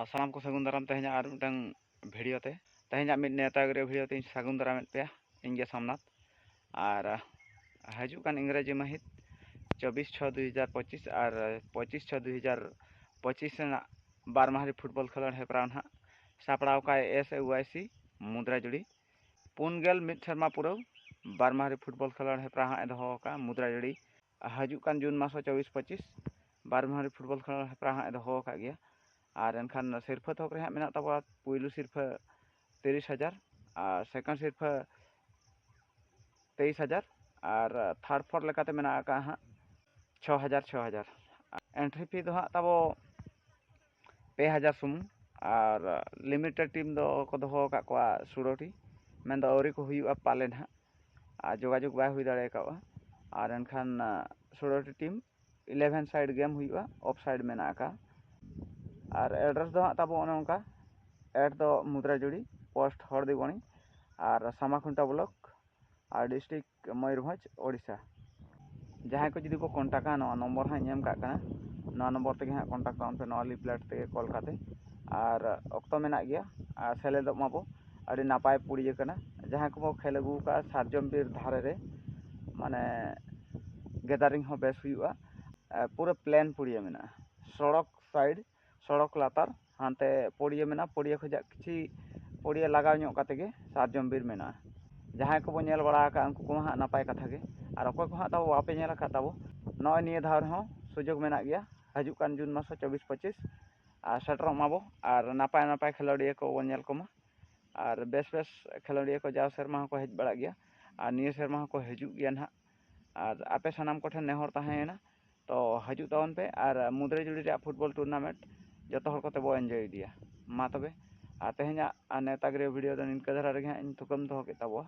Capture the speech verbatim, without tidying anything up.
ᱟᱨ ᱥᱟᱱᱟᱢ ᱠᱚ ᱥᱟᱹᱜᱩᱱ ᱫᱟᱨᱟᱢ ᱛᱮᱦᱮᱧᱟᱜ ᱟᱨ ᱢᱤᱫᱴᱟᱝ ᱵᱷᱤᱰᱤᱭᱳ ᱛᱮ᱾ ᱛᱮᱦᱮᱧᱟᱜ ᱢᱤᱫ ᱱᱮᱣᱛᱟ ᱜᱤᱨᱟᱹ ᱵᱷᱤᱰᱤᱭᱳ ᱛᱮᱧ ᱥᱟᱹᱜᱩᱱ ᱫᱟᱨᱟᱢᱮᱫ ᱯᱮᱭᱟ, ᱤᱧ ᱜᱮ ᱥᱳᱢᱱᱟᱛᱷ᱾ ᱟᱨ ᱦᱤᱡᱩᱜ ᱠᱟᱱ ᱤᱝᱨᱮᱡᱤ ᱢᱟᱹᱦᱤᱛ ᱪᱚᱵᱵᱤᱥ ᱪᱷᱚ ᱫᱩᱭ ᱦᱟᱡᱟᱨ ᱯᱚᱸᱪᱤᱥ ᱟᱨ ᱯᱚᱸᱪᱤᱥ ᱪᱷᱚ ᱫᱩᱭ ᱦᱟᱡᱟᱨ ᱯᱚᱸᱪᱤᱥ ᱨᱮᱱᱟᱜ ᱵᱟᱨ ᱢᱟᱦᱟᱨᱤ ᱯᱷᱩᱴᱵᱚᱞ ᱠᱷᱮᱞᱳᱰ ᱦᱮᱯᱨᱟᱣ ᱱᱟᱦᱟᱜ ᱥᱟᱯᱲᱟᱣ ᱠᱟᱜᱼᱟᱭ ᱮᱥ ᱮ ᱣᱟᱭ ᱥᱤ ᱢᱩᱫᱽᱨᱟᱡᱩᱲᱤ᱾ ᱯᱩᱱ ᱜᱮᱞ ᱢᱤᱫ ᱥᱮᱨᱢᱟ ᱯᱩᱨᱟᱹᱣ ᱵᱟᱨ ᱢᱟᱦᱟᱨᱤ ᱯᱷᱩᱴᱵᱚᱞ ᱠᱷᱮᱞᱳᱰ ᱦᱮᱯᱨᱟᱣ ᱦᱟᱸᱜ ᱮ ᱫᱚᱦᱚ ᱟᱠᱟᱫᱼᱟ ᱢᱩᱫᱽᱨᱟᱡᱩᱲᱤ᱾ ᱦᱤᱡᱩᱜ ᱠᱟᱱ ᱡᱩᱱ ᱢᱟᱥ ᱪᱚᱵᱵᱤᱥ ᱯᱚᱸᱪᱤᱥ ᱵᱟᱨ ᱢᱟᱦᱟᱨᱤ ᱯᱷᱩᱴᱵᱚᱞ ᱠᱷᱮᱞᱳᱰ ᱦᱮᱯᱨᱟᱣ ᱦᱟᱸᱜ ᱮ ᱫᱚᱦᱚ ᱟᱠᱟᱫ ᱜᱮᱭᱟ᱾ ᱟᱨ ᱮᱱᱠᱷᱟᱱ ᱥᱤᱨᱯᱷᱟᱹ ᱛᱷᱚᱠ ᱨᱮ ᱦᱟᱸᱜ ᱢᱮᱱᱟᱜ ᱛᱟᱵᱚᱱᱟ ᱯᱩᱭᱞᱩ ᱥᱤᱨᱯᱷᱟᱹ ᱛᱤᱨᱤᱥ ᱦᱟᱡᱟᱨ ᱟᱨ ᱥᱮᱠᱮᱱᱰ ᱥᱤᱨᱯᱷᱟᱹ ᱛᱮᱭᱤᱥ ᱦᱟᱡᱟᱨ ᱟᱨ ᱛᱷᱟᱨᱰ ᱯᱷᱳᱨ ᱞᱮᱠᱟᱛᱮ ᱢᱮᱱᱟᱜ ᱟᱠᱟᱫᱼᱟ ᱦᱟᱸᱜ ᱪᱷᱚ ᱦᱟᱡᱟᱨ ᱪᱷᱚ ᱦᱟᱡᱟᱨ᱾ ᱮᱱᱴᱨᱤ ᱯᱷᱤ ᱫᱚ ᱦᱟᱸᱜ ᱛᱟᱵᱚ ᱯᱮ ᱦᱟᱡᱟᱨ ᱥᱩᱢᱩᱝ᱾ ᱟᱨ ᱞᱤᱢᱤᱴᱮᱰ ᱴᱤᱢ ᱫᱚ ᱠᱚ ᱫᱚᱦᱚ ᱟᱠᱟᱫ ᱠᱚᱣᱟ ᱥᱩᱲᱟᱹᱴᱤ, ᱢᱮᱱᱫᱚ ᱟᱹᱣᱨᱤ ᱠᱚ ᱦᱩᱭᱩᱜᱼᱟ ᱯᱟᱞᱮᱱ ᱦᱟᱸᱜ, ᱟᱨ ᱡᱳᱜᱟᱡᱳᱜᱽ ᱵᱟᱭ ᱦᱩᱭ ᱫᱟᱲᱮ ᱠᱟᱣᱟ᱾ ᱟᱨ ᱮᱱᱠᱷᱟᱱ ᱥᱩᱲᱟᱹᱴᱤ ᱴᱤᱢ ᱤᱞᱮᱵᱷᱮᱱ ᱥᱟᱭᱤᱰ ᱜᱮᱢ ᱦᱩᱭᱩᱜᱼᱟ, ᱚᱯᱷ ᱥᱟᱭᱤᱰ ᱢᱮᱱᱟᱜ ᱟᱠᱟᱫᱼᱟ᱾ ᱟᱨ ᱮᱰᱨᱮᱥ ᱫᱚ ᱦᱟᱸᱜ ᱛᱟᱵᱚ ᱚᱱᱮ ᱚᱱᱠᱟ, ᱮᱴ ᱫᱚ ᱢᱩᱫᱽᱨᱟᱡᱩᱲᱤ, ᱯᱳᱥᱴ ᱦᱚᱲᱫᱤᱵᱚᱱᱤ, ᱟᱨ ᱥᱟᱢᱟᱠᱷᱩᱱᱴᱟ ᱵᱞᱚᱠ, ᱟᱨ ᱰᱤᱥᱴᱨᱤᱠᱴ ᱢᱚᱭᱩᱨᱵᱷᱚᱸᱡᱽ, ᱳᱰᱤᱥᱟ᱾ ᱡᱟᱦᱟᱸᱭ ᱠᱚ ᱡᱩᱫᱤ ᱠᱚ ᱠᱚᱱᱴᱟᱠᱟ, ᱱᱚᱣᱟ ᱱᱚᱢᱵᱚᱨ ᱦᱟᱸᱜ ᱤᱧ ᱮᱢ ᱠᱟᱜ ᱠᱟᱱᱟ, ᱱᱚᱣᱟ ᱱᱚᱢᱵᱚᱨ ᱛᱮᱜᱮ ᱦᱟᱸᱜ ᱠᱚᱱᱴᱟᱠ ᱛᱟᱵᱚᱱ ᱯᱮ, ᱱᱚᱣᱟ ᱞᱤᱯᱷᱞᱮᱴ ᱛᱮᱜᱮ ᱠᱚᱞ ᱠᱟᱛᱮ᱾ ᱟᱨ ᱚᱠᱛᱚ ᱢᱮᱱᱟᱜ ᱜᱮᱭᱟ, ᱟᱨ ᱥᱮᱞᱮᱫᱚᱜ ᱢᱟᱵᱚ᱾ ᱟᱹᱰᱤ ᱱᱟᱯᱟᱭ ᱯᱩᱲᱤᱭᱟᱹ ᱠᱟᱱᱟ᱾ ᱡᱟᱦᱟᱸᱭ ᱠᱚᱵᱚ ᱠᱷᱮᱞ ᱟᱹᱜᱩ ᱟᱠᱟᱫᱼᱟ ᱥᱟᱨᱡᱚᱢ ᱵᱤᱨ ᱫᱷᱟᱨᱮ ᱨᱮ, ᱢᱟᱱᱮ ᱜᱮᱫᱟᱨᱤᱝ ᱦᱚᱸ ᱵᱮᱥ ᱦᱩᱭᱩᱜᱼᱟ᱾ ᱯᱩᱨᱟᱹ ᱯᱞᱮᱱ ᱯᱩᱲᱤᱭᱟᱹ ᱢᱮᱱᱟᱜᱼᱟ, ᱥᱚᱲᱚᱠ ᱥᱟᱭᱤᱰ, ᱥᱚᱲᱚᱠ ᱞᱟᱛᱟᱨ ᱦᱟᱱᱛᱮ ᱯᱚᱲᱤᱭᱟᱹ ᱢᱮᱱᱟᱜᱼᱟ, ᱯᱚᱲᱤᱭᱟᱹ ᱠᱷᱚᱱᱟᱜ ᱠᱤᱪᱷᱤ ᱯᱚᱲᱤᱭᱟᱹ ᱞᱟᱜᱟᱣ ᱧᱚᱜ ᱠᱟᱛᱮ ᱜᱮ ᱥᱟᱨᱡᱚᱢ ᱵᱤᱨ ᱢᱮᱱᱟᱜᱼᱟ᱾ ᱡᱟᱦᱟᱸᱭ ᱠᱚᱵᱚ ᱧᱮᱞ ᱵᱟᱲᱟ ᱟᱠᱟᱫ, ᱩᱱᱠᱩ ᱠᱚᱢᱟ ᱦᱟᱸᱜ ᱱᱟᱯᱟᱭ ᱠᱟᱛᱷᱟ ᱜᱮ, ᱟᱨ ᱚᱠᱚᱭ ᱠᱚ ᱦᱟᱸᱜ ᱛᱟᱵᱚ ᱵᱟᱯᱮ ᱧᱮᱞ ᱟᱠᱟᱫ ᱛᱟᱵᱚ, ᱱᱚᱜᱼᱚᱭ ᱱᱤᱭᱟᱹ ᱫᱷᱟᱣ ᱨᱮᱦᱚᱸ ᱥᱩᱡᱳᱜᱽ ᱢᱮᱱᱟᱜ ᱜᱮᱭᱟ᱾ ᱦᱤᱡᱩᱜ ᱠᱟᱱ ᱡᱩᱱ ᱢᱟᱥ ᱪᱚᱵᱵᱤᱥ ᱯᱚᱸᱪᱤᱥ ᱟᱨ ᱥᱮᱴᱮᱨᱚᱜ ᱢᱟᱵᱚ, ᱟᱨ ᱱᱟᱯᱟᱭ ᱱᱟᱯᱟᱭ ᱠᱷᱮᱞᱳᱰᱤᱭᱟᱹ ᱠᱚᱵᱚ ᱧᱮᱞ ᱠᱚᱢᱟ, ᱟᱨ ᱵᱮᱥ ᱵᱮᱥ ᱠᱷᱮᱞᱳᱰᱤᱭᱟᱹ ᱠᱚ ᱡᱟᱣ ᱥᱮᱨᱢᱟ ᱦᱚᱸᱠᱚ ᱦᱮᱡ ᱵᱟᱲᱟᱜ ᱜᱮᱭᱟ, ᱟᱨ ᱱᱤᱭᱟᱹ ᱥᱮᱨᱢᱟ ᱦᱚᱸᱠᱚ ᱦᱤᱡᱩᱜ ᱜᱮᱭᱟ ᱱᱟᱦᱟᱜ᱾ ᱟᱨ ᱟᱯᱮ ᱥᱟᱱᱟᱢ ᱠᱚᱴᱷᱮᱱ ᱱᱮᱦᱚᱨ ᱛᱟᱦᱮᱸᱭᱮᱱᱟ, ᱛᱚ ᱦᱤᱡᱩᱜ ᱛᱟᱵᱚᱱ ᱯᱮ ᱟᱨ ᱢᱩᱫᱽᱨᱟᱡᱩᱲᱤ ᱨᱮᱭᱟᱜ ᱯᱷᱩᱴᱵᱚᱞ ᱴᱩᱨᱱᱟᱢᱮᱱᱴ ᱡᱚᱛᱚ ᱦᱚᱲ ᱠᱚᱛᱮ ᱵᱚ ᱮᱱᱡᱚᱭ ᱤᱫᱤᱭᱟ᱾ ᱢᱟ ᱛᱚᱵᱮ, ᱟᱨ ᱛᱮᱦᱮᱧᱟᱜ ᱟᱨ ᱱᱮᱣᱛᱟ ᱜᱤᱨᱟᱹ ᱵᱷᱤᱰᱤᱭᱳ ᱫᱚ ᱱᱤᱝᱠᱟᱹ ᱫᱷᱟᱨᱟ ᱨᱮᱜᱮ ᱦᱟᱸᱜ ᱤᱧ ᱛᱷᱩᱠᱟᱹᱢ ᱫᱚᱦᱚ ᱠᱮᱫ ᱛᱟᱵᱚᱣᱟ᱾